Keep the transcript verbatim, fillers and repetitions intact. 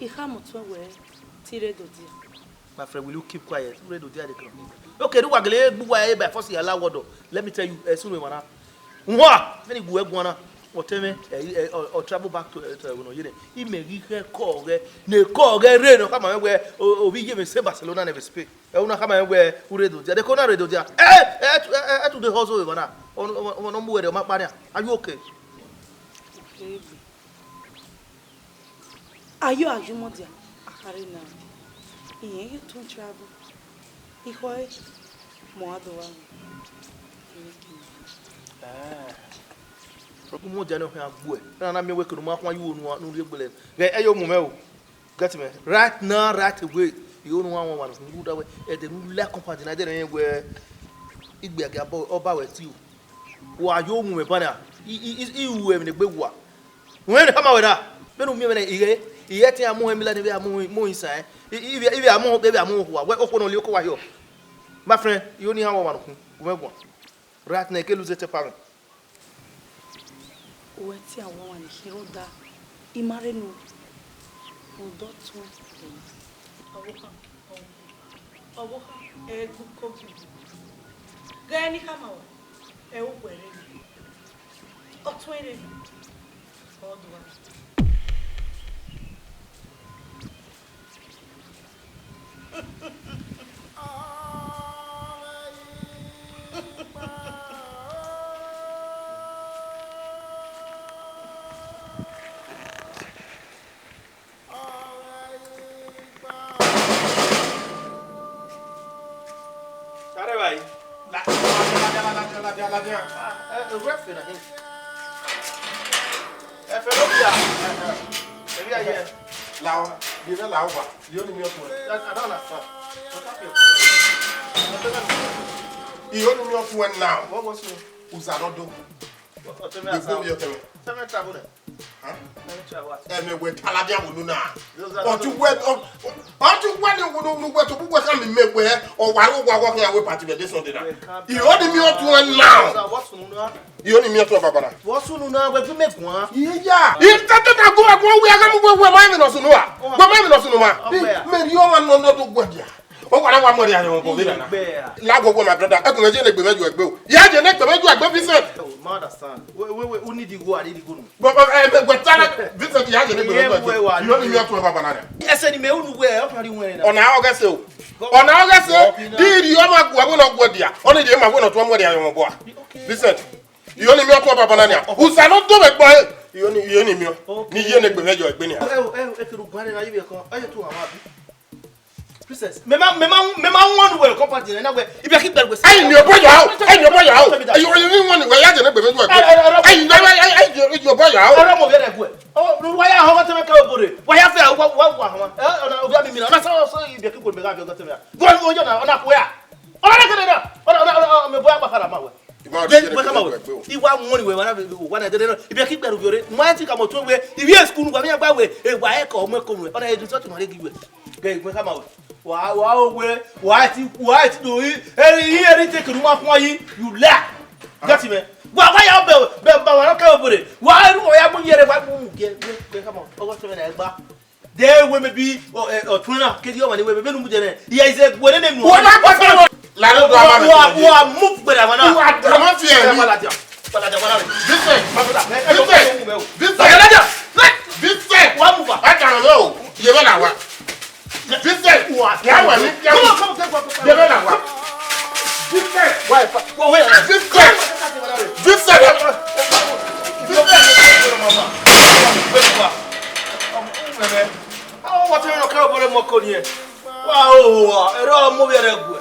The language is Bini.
I khama ọtuẹn wẹẹ, te I rre do dia. My friend, will you keep quiet? U rre do dia de kan. Okay, do wa gele gbe uwa ẹre by force ya la wọdọ. Let me tell you, ẹsun mwẹ emwa na. Uwa, vbene I gu ẹre guan na, ọtẹn mwẹ, ẹ, ẹ, ọ, ọ travel back to, to ẹvbo ne ọ ye nẹ. Imẹ ghi khẹ kọ ọghẹ, ne kọ ọghẹ rre ne ọ khama mwẹ wẹẹ, o, ovbi iye mwẹ sẹ Barcelona ne vbe Spain. Ẹ, u na khama mwẹ wẹẹ, u rre do dia. De ko na rre do dia. Ẹ, ẹ, ẹ, ẹ, ẹ, today hustle emwa na. Ọ, ọ, ọ, ọ, ọ mu wẹẹ, ọ ma kpa nian. Are you okay? Ayo ayumwẹdia, a kha rre na, irẹn ghi tọn travel, ikhọe mẹ ọ gha do gha mwẹ. Umwẹdia ne ọ khian gbuẹ, na na miẹn wẹ kene u ma khuan ye unu ne u rhie gbe lẹ. Ghẹ, ẹ yo mu mwẹ o. Get me? Right now, right away. I ho ne u gha wọn ọmwa ne ọ khin, rhunmwuda wẹ, ẹdẹ ne u la compound na, ẹdẹ ne ọ rẹn wẹ igbe a gia bọ, ọ ba wẹ tie o. Wa yo mu mwẹ banna, I, I, I, I ru ẹmwẹ ne egbe wa. Wẹ ne khama wẹ na, vbene u miẹn mwẹ nẹ, I ghẹ, I ghẹ te iran mu hẹ mila ne vbe a mu, mu isan ẹn. I, I, I vbe a mu, vbe a mu hua, wẹ okhuo ne ọ li oko wa hiọ. My friend, I ho ne I gha wọn ọmwa ne ọ khin, gu mwẹ guan. Right now, I ke lose temper mwẹ. Uwẹ te a wẹ ọmwa ne I khin rhunmwuda, I ma rre enu, rhunmwuda ọtuẹn. Ọvbokhan, ọvbokhan, ẹ gbe uko gie uwẹ. Ghẹ ne I khama ruẹ, ẹ uwẹ rre enu, ọtuẹn rre enu, ọ do gha. Sare bhai. La, la, la, la, la, la, la, la, la. Eh, eh, ref na hin. Fẹlẹ ovia. Ovia ye. Lao, bi vbe lao wa. Iyo ni miẹn ọtuẹn. I don't understand. What happened? Iyo ni miẹn ọtuẹn now. What was you? Uza no do. Ọtẹn mwẹ. Gbegbe asa. Ovbi ọtẹn mwẹ. Ọtẹn mwẹ travel nẹ. Huh? Ọtẹn mwẹ travel. Ẹmwẹ wẹ taladia wunu na. Ọtẹn wẹ, ọtẹn wẹ ni wunu, wunu wẹ to bu wẹ khama mẹ wẹ, ọ wa ro wa wa khian wẹ party vbe de Sunday na. Iyo ni miẹn ọtuẹn now. What's wrong now? Iyo ni miẹn ọtuẹn baba na. What's wrong now? Wẹ gu mẹ guan. Iye ya. Ita tata gu wa gu wẹ a ga mu wẹ wẹ ma mi nọ sunu wa. Wẹ ma mi nọ sunu ma. Mẹ ri ọmwa nọ nọ do guẹ dia. Ọ wa na wa mu ẹre ya rẹn obọ vbe na. Lagbo, my brother, ẹkun mwẹ ye ne egbe mwẹ yu ẹgbe o. Ya ye ne egbe mwẹ yu ẹgbe, Vincent. Oh, ma understand. We, we, we, u need igho, I need igho nu. But, but, eh, but, but, Vincent, ya ye ne egbe mwẹ yu ẹgbe. Iye, we wa. Iyo ni miẹn ọtuẹn baba na. Ẹsẹ ni mẹ unu wẹ, ọ kàn rí wẹn na. Ọna ọghe ẹse o. Ọna ọghe ẹse. Di iri ọmwa gu ẹvbo nọ guẹ dia. Ọ ni iri ma wẹ nọ tuẹ mu ẹre ya rẹn obọ a. Okay. Vincent, iyo ni miẹn ọtuẹn baba na nia. Usa nọ do vbe ẹgbẹe. Iyo ni, iyo ni miẹn. Okay. Ni ye ne egbe mwẹ yu ẹgbe nia. Ẹ o, ẹ o, ẹ kere ugbẹn na yi vbe ẹkọ. Ẹ ye tu wa bi. Princess, mẹ ma, mẹ ma, mẹ ma wọn nu wẹ company na wẹ, ibi a ki gbe wẹ. Ẹyin ni obọ ya o, ẹyin ni obọ ya o. Ẹyin, ẹyin ni wọn ni wẹ ya jẹ ne egbe mwẹ yu ẹgbe. Ẹ, ẹ, ẹ, ẹyin ni, ẹyin ni obọ ya o. Ẹ, ẹ, mo vbe rẹ gu ẹ. Ọ, wa ya họn tẹmẹ ka obore. Wa ya fẹ, wa, wa, wa họn. Ẹ, ọna, ovia mi mi na. Ọna so, so, ibi a ki gbe mẹ ga vẹ ọgọ tẹmẹ ya. Vọ, vọ, yo na, ọna ko ya. Ọna kede na. Ọna, ọna, ọna, mẹ bọ ya gba fara ma wẹ. Ima ọdẹ jẹ ne egbe mwẹ yu ẹgbe o. Iwa wọn ni wẹ, wa na, wa na, de, de, de, ibi a ki gbe ru vbe ore. Mo ti ka mo tun wẹ, ibi school wa mi ya gba wẹ, e wa e ko mo ko wẹ. Ọna e du so ti ma re gi wẹ. Gẹ egbe khama wẹ. Wa, wa o wẹ, wa ti, wa ti do yi, eri yi, eri te kenu ma khuan yi, you lie. Gẹti mẹ. Wa, wa ya bẹ, bẹ, ba wa ka obore. Wa ru wa ya mu yere, wa mu ge, ge, ge khama. Ọgọ tẹmẹ na gba. De wẹ mẹ bi, ọ, ẹ, ọtuẹn na, kedi ọmwa ni wẹ, mẹ nu mu de nẹ. Iye ize gbe ne mu. Wa na pa pa. La no do ama. Wa, wa mu gbẹdẹ wa na. Wa da ma fi ẹ ni. Wa la dia. Wa la dia, wa la dia. Vincent. Ma fi la. Vincent. Vincent. Wa la dia. Vincent. Wa mu ba. A ta lo. Ye bẹ la wa. Vincent. Wa. Ya wa ni. Come on, come on, come on, come on. Ye bẹ la wa. Vincent. Wa fa. Wa we. Vincent. Vincent. Vincent. Vincent. Awa wa te nọ ka obọ re mọ ko ni ẹ. Wa o wa, ẹre ọ mu vbe ẹre gu ẹ.